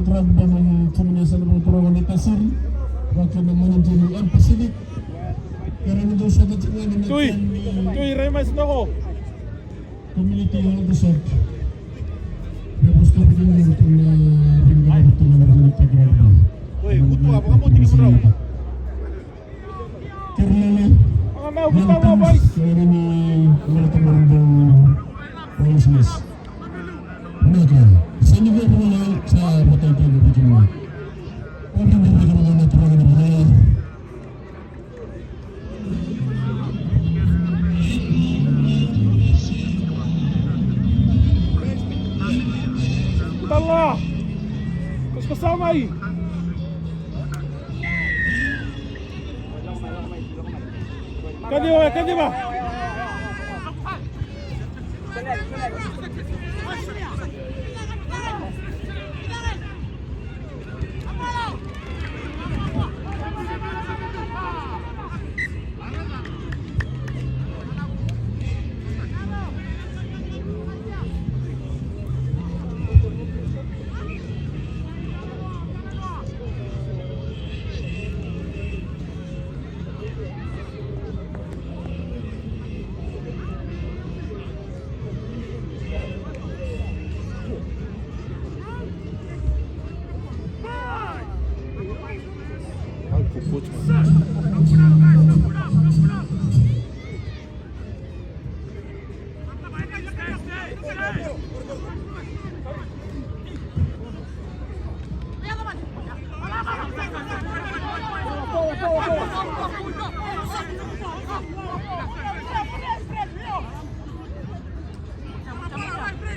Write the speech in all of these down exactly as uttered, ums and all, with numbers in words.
Rugby mai Jemini, sa na vakaturaga na tasiri, vaka na managini M Pacific. Kere ni dou sota tiko ni na Tui, tani Tui, rai mai sinoko. Community hall resort. Revo sota tiko ni na ringa na tiko na ringa tiko na ringa. Oi, kutu apa kamu tiko na ringa. Kerlele. Young Kings, kere ni wala tamari dou wala sinis. Vinaka. Seni vei vula sa vata i kena viki mo. Wala ni vula na turaga ni vula. Tala. Kusa sa mai. Kadiva, kadiva.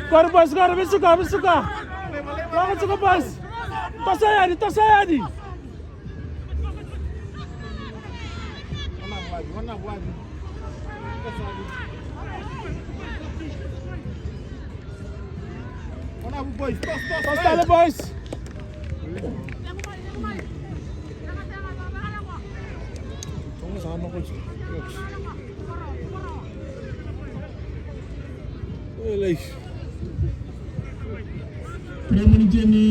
Qori boys, qori, vesuka, vesuka. Lako tiko boys. Tosa yani, tosa yani. Tosa tale boys. Oi, lai. Kere mani keni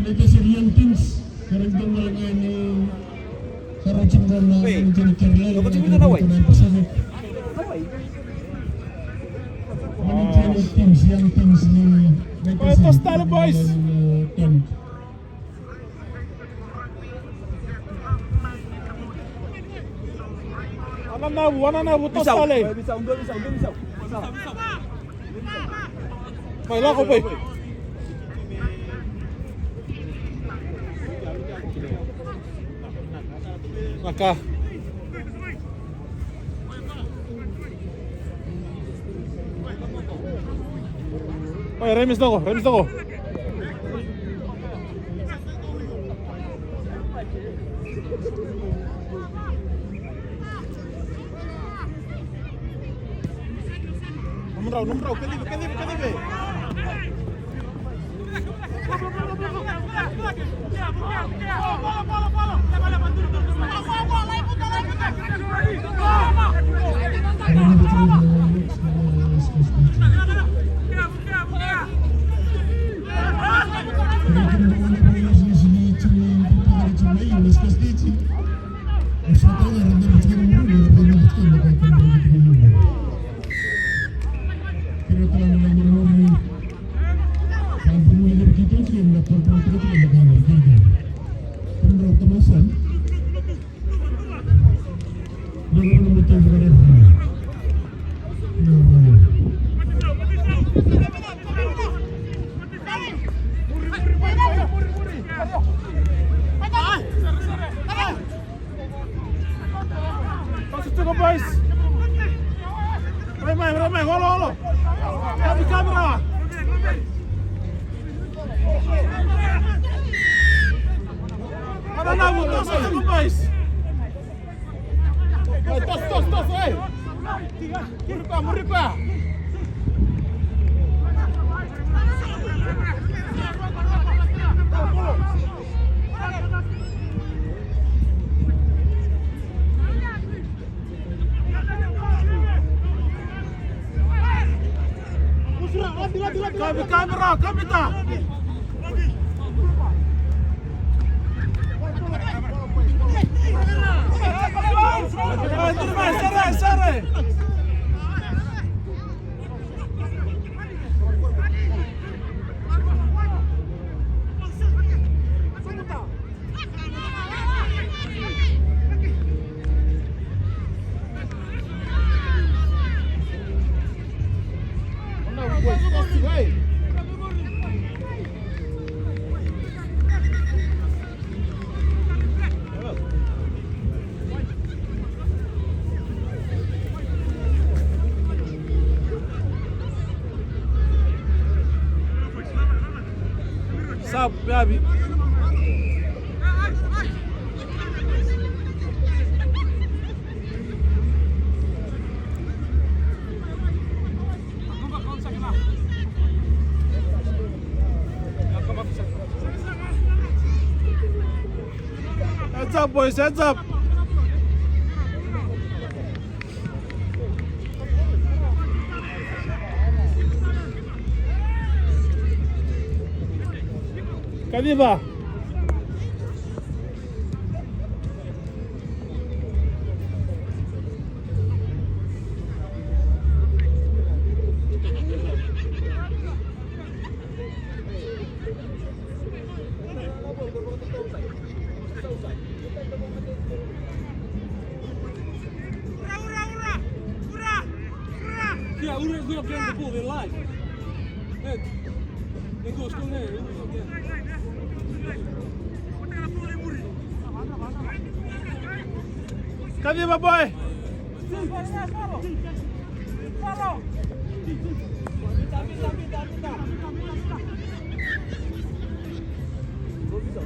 na kesi Young Teams. Kere dua mala ga ni kara tiko na mani keni kere lele na keni kena Pacific. Mani keni Teams, Young Teams ni na kesi. Oi, tosa tale boys. Ten. Ananavu, ananavu, tosa tale. Mai lako boy. Na ka. Oi, remis toko, remis toko. Nomu drau, nomu drau, kadivi, kadivi, kadivi. Pasi tiko boys. Rai mai, rai mai, holo, holo. Kapi, kapi rawa. Ananavu, tosa tiko boys. Ei, tosa, tosa, tosa, ei. Muri koya, muri koya. Kapi, kapi rawa, kapi ta. Up, Gabi. Heads up, boys, heads up. Kaciva. Yeah, Ura is not getting the ball. They're live. Hey, they go still there. Ura's not getting. Kaciva, boy.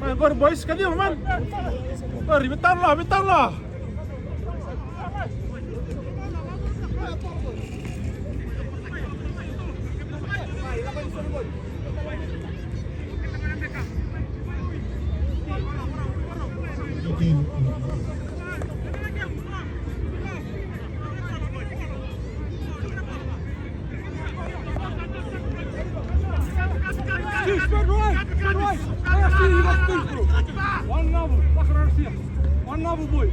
Man, qori, boys, kaciva, man. Qori, me tau lo, me tau lo. Stay straight right, straight right. I see you must think, bro. One level, back around here. One level, boy.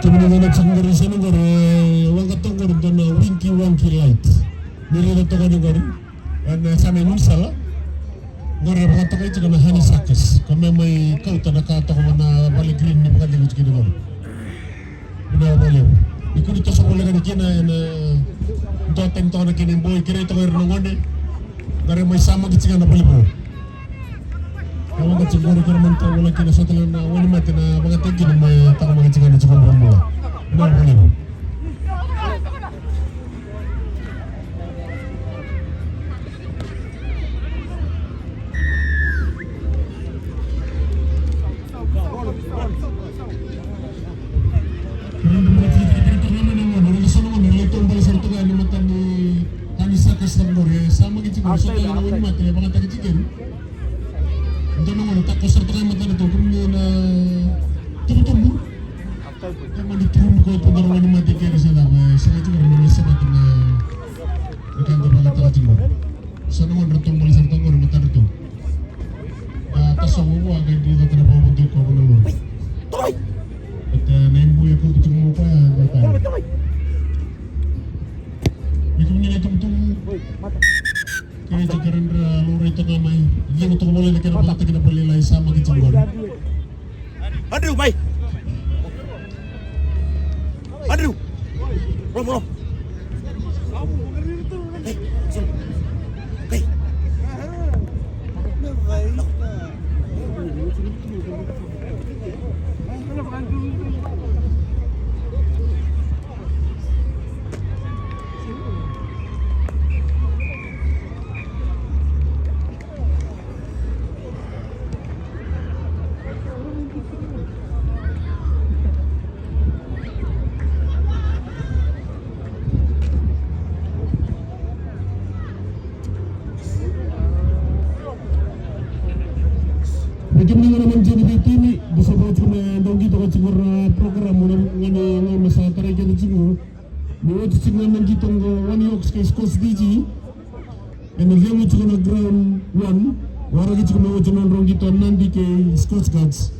Kemuni na tiko qori, sa na qori, e waqa toka qori dua na winky wonky light. Ni raica toka ni qori. Ena yasana i Nuisala. Qori e vakatokai tiko na honeysuckers, ka me mai kauta na ka toka mai na vale green ni vakacegu tiko ni qori. Vinaka vakalevu. Ni kua ni toso voleka ni kina ena dua tani toka na kena iboi, kerei toka ira na gone. Qori e mai samaki tiko na volleyball. E waqa tiko qori, kere mani tau voleka kina sota na wainimate na vakataki kina me taqomaki tiko na tiko volleyball. Vinaka vakalevu. Dua na gone takoso sara toka e matadra tu, kemuni na tubutubu. Kemuni na tubutubu, ko tu dua na gone mate kere sa da, e, sa da tu na gone sa da tu na, na ka da vakayagataka tiko. Sa na gone ratou bale sara toka qori matadra tu. A, tasogo vua qai dui cata na vakavutu ko vuna lua. Baleta na ibu e kubu tiko mo koya, e, kaya. Kemuni na tubutubu. Kei tiko kere dra laurai toka mai. Ia toka mai na kena vakataki na bale lai sa maki tiko qori. Andrew, mai. Andrew. Rom, rom. Hey, sini. Hey. Vei kemuni na mani jini vei timi, bisopo tiko me dau qito ka tiko ra program, na gani gani sa tarai keda tiko. Me oti tiko na qito qo, One Oaks kei Scotch D G. Ena cegu tiko na ground one, waraki tiko me oti na nodrau qito Nadi kei Scotch Guards.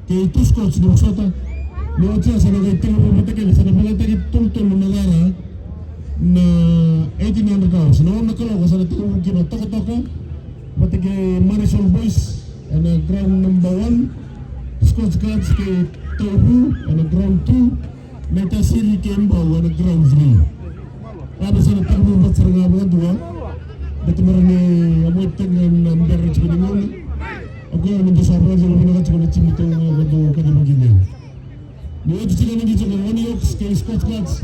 Kei tu Scotch ni vosota. Me oti ya sa na qai tekivu vata kece, sa na vakayagataki tolutolu na cara na eighteen hundred hours. Na ono na kaloko sa na tekivu kina tokatoka vata kei Marisol Boys ena ground number one. Scotch Guards kei Tauvu ena ground two. Naitasiri kei Ena ground three. Ena sa na tekivu vata sara ga vakadua. Baleta me rawa ni avoid tiko na bera tiko ni gauna. O koya me da sa vakacegu vinaka tiko na timi tiko ga vakadua ka dau vakidina. Ni oti tiko na qito ko One Oaks kei Scotch Guards.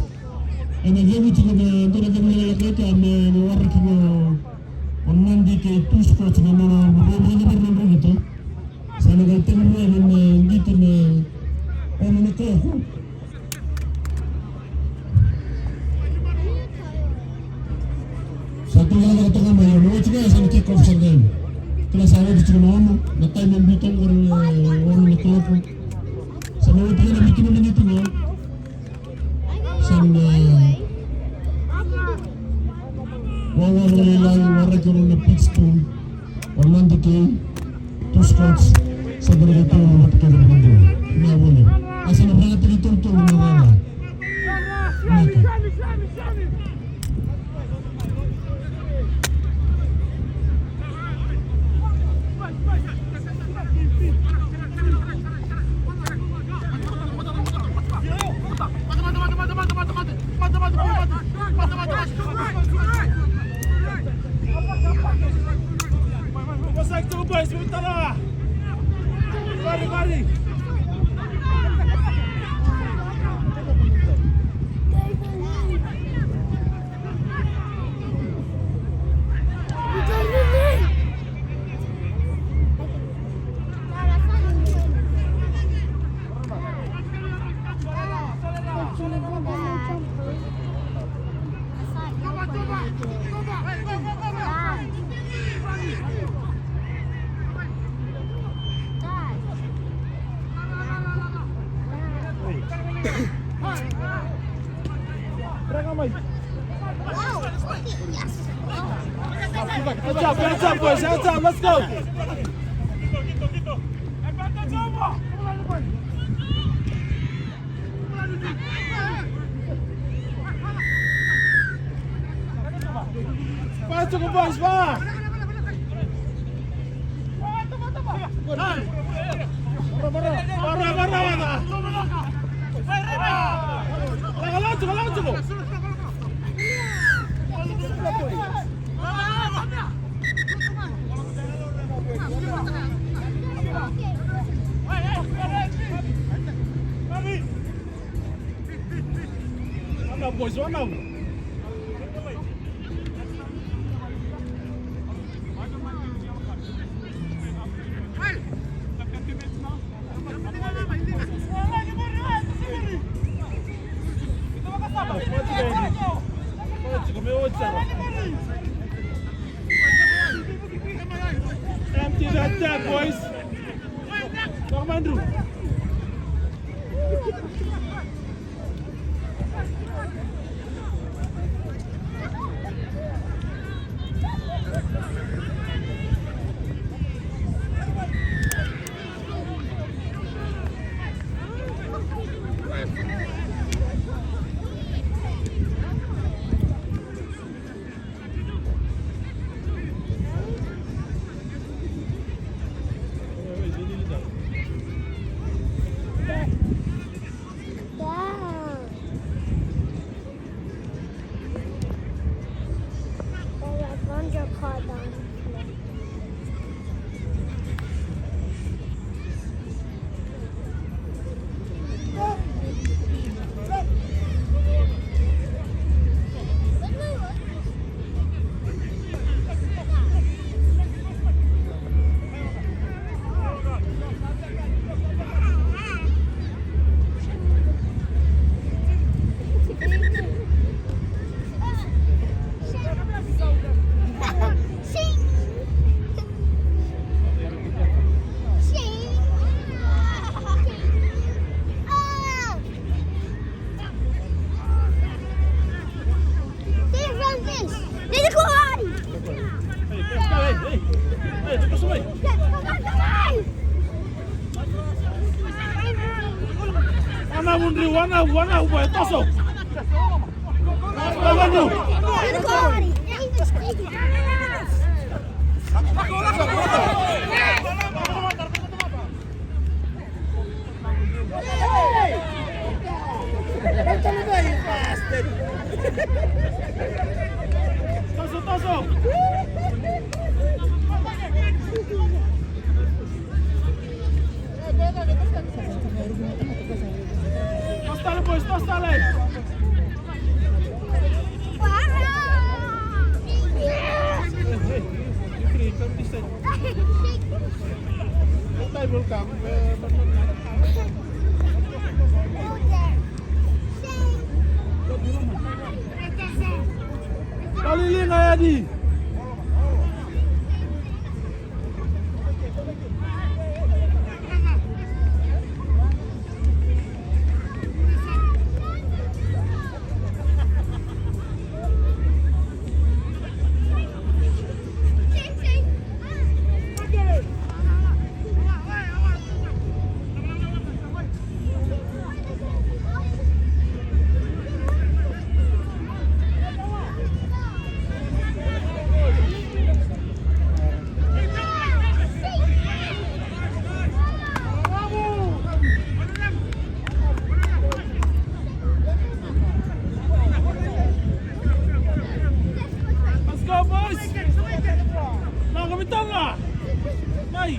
Ena cegu tiko na dua na cegu lekaleka e ka me waraki o Nadi kei Two Scotch na nona vakavakavara na nodra qito. Sa na qai tekivu yani na qito na ono na kaloko. Sa tu cakacaka toka mai, na oti ga sa na kick off sa qai. Kila sa oti tiko na ono, na time e biu toka qori na ono na kaloko. Sa na oti ga na vitu na miniti ga. Sa na wawa vakalailai, waraki o rau na pitch tu. O Nadi kei Two Scotch sa qai raica tiko na mata kece vakadua. Vinaka vakalevu. A sa na vakayagataki tolutolu na rara. Vinaka. Good job, good job, boys. Hands up, let's go. Vaya tiko, boys, vaya. Vaya, vaya, vaya, vaya. Lako, lako tiko, lako tiko. Wana, boys, wana. Empty that tap, boys. Come on, Drew. Wana mundri, wana, wana, uba e toso. Wana mundri. Ready. Let's go, boys! Lako mai tale! Mai!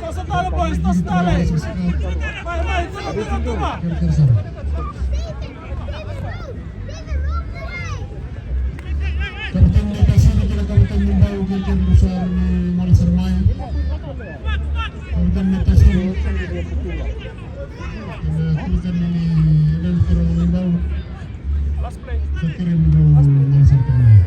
Tosa tale, boys, tosa tale. Mai, mai, tuma, tuma, tuma. Kapiteni ni Tasiri kei na kapiteni ni Bau kei kei na Musuaru ni Mola Sarmai. Kapiteni ni Tasiri. Kei na kapiteni ni Lelu Kiro ni Bau. Sa kere ni Bau Mola Sarmai.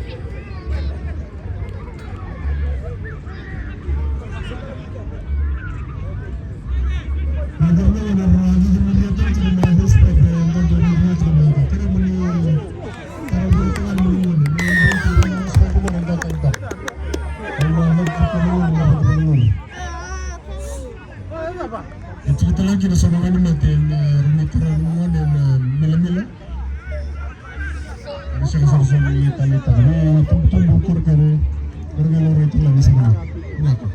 E tiki tale ga kina so na gone mate na rumi tara na gone na milamila. Ni sega sara so ni tale tale. Ni tubutubu kerekere. Kerekere lo rai tale ni sega. Vinaka.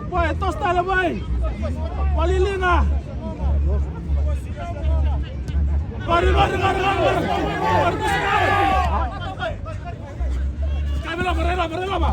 Boy, tosa tale, boy. Wali liga. Gori, gori, gori, gori, gori. Gori, tosa tale. Kai, vela, vela, vela, vela.